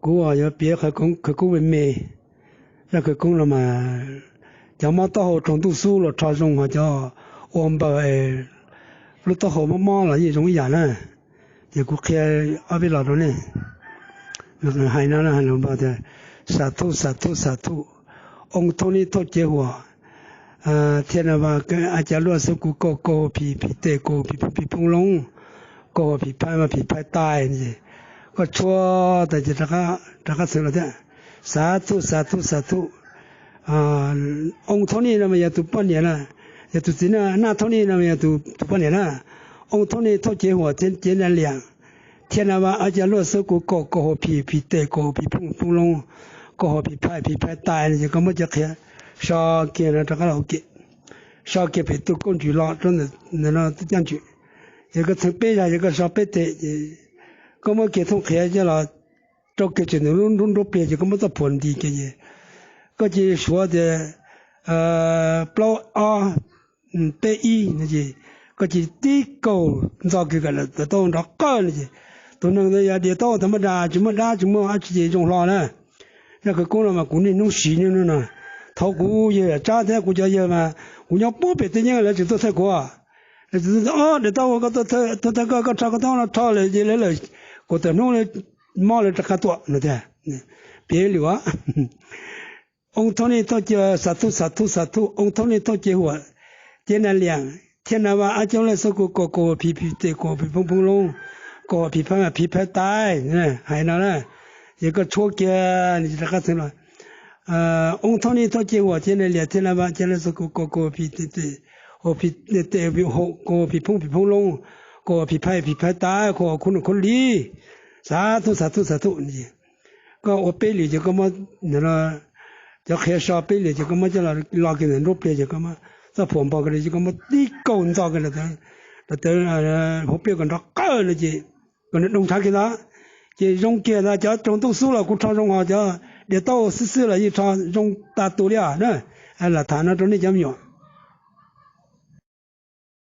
Kuv yuav piav khawv koob me me. Zaj khawv koob no mas cov mob taub hau raug ntuj xub los rho zoo, ho cov ua npaws es lub taub hau mob mob los yeej zoo ib yam na. Ces kuv qhia ob peb los rau nej. Hais no, hais lus npaws tias: Xas thuj, xas thuj, xas thuj, oo thauj nij thauj cev huam, thia na va a ca luaj xub kuv kaus, kaus huam phim, phim tes kaus huam phim phooj, phim phooj loob, kaus huam phim phais mas phim phais tais. Koj tshuab tas ces rov qab txheev los thiab: Xas thuj, xas thuj, xas thuj, oo thauj nij no mas yog tus poj niam na, yog tus txiv na. Naj thauj nij no mas yog tus poj niam na. Oo thauj nij thauj cev huam, cev na liam, thia na va a ca luaj xub kuv kaus, kaus huam phim, phim tes kaus huam phim phooj, phooj loob, kaus huam phim phais, phim phais tais no. Ces koj muab cov qhia so kiag no rov qab los ua ke, so kiag pem tus kauj ntsws los rau ntawm no tus caj ntsws. Ces koj txheev peb zag, ces koj so peb teg, ces koj muab kiag thooj qhiav coj los rau kiag tseem ntawm lub nruab pliag, ces koj muab txoj phuam nti kiag ces koj cia li suav tias plaub ob peb ib no ces koj cia li tib kaus ntxo kiag kom daim taub hau nrov qawj no ces tus neeg ntawd yog diav taub hau tas muaj dab, tsis muaj dab tsis muaj dab tsi ces zoo hlo na. Zaj khawv koob no mas kuv niaj hnub siv niaj hnub no. Thaum kuv yawg yam tsab thiab kuv cov yawg mas kuv nyob puag pem teb yeeb lawv tseem tuaj thawj kuv. Lawv tseem tuaj, Ob, daim taub hau koj tuaj thawj, koj, koj rho koj taub hau no rho lawm ces lawv lawm kuv tawm hnub mob lawv rov qab tuaj no tiag. Piav li ua: Oo thauj nij thauj cev, xas thuj, xas thuj, xas thuj, oo thauj nij thauj cev huam, cev na liam, thia na va a ca luaj xub kuv kaus, kaus huam phim, phim tes kaus huam phim phooj, phooj loob, kaus huam phim phais mas phim phais tais. Hais no na, ces koj tshuab kiag rov qab txheev los: Oo thauj nij thauj cev huam, cev na liam, thia na va a ca luaj xub kuv kaus, kaus huam phim tes, kaus huam phim phooj, phim phooj loob, kaus huam phim phais, phim phais tais, kaus huam khuv num khuv li, xas thuj, xas thuj, xas thuj. Koj ua peb lwm ces koj muab cov qhia so peb lwm ces koj muab coj los kiag ntawm nruab pliag ces koj muab txoj phuam npog kiag ces koj muab tib kaus ntxo kiag, lawv hauv pliaj kom nrov qawj no ces kom nws doog ntshav kiag ntag. Ces zoo kiag ntag, cov raug ntuj xub los kuv rho zoo, ho cov diav taub hau xwb xwb los yeej rho zoo tas tus li os na. Lam tham no rau nej cov me nyuam.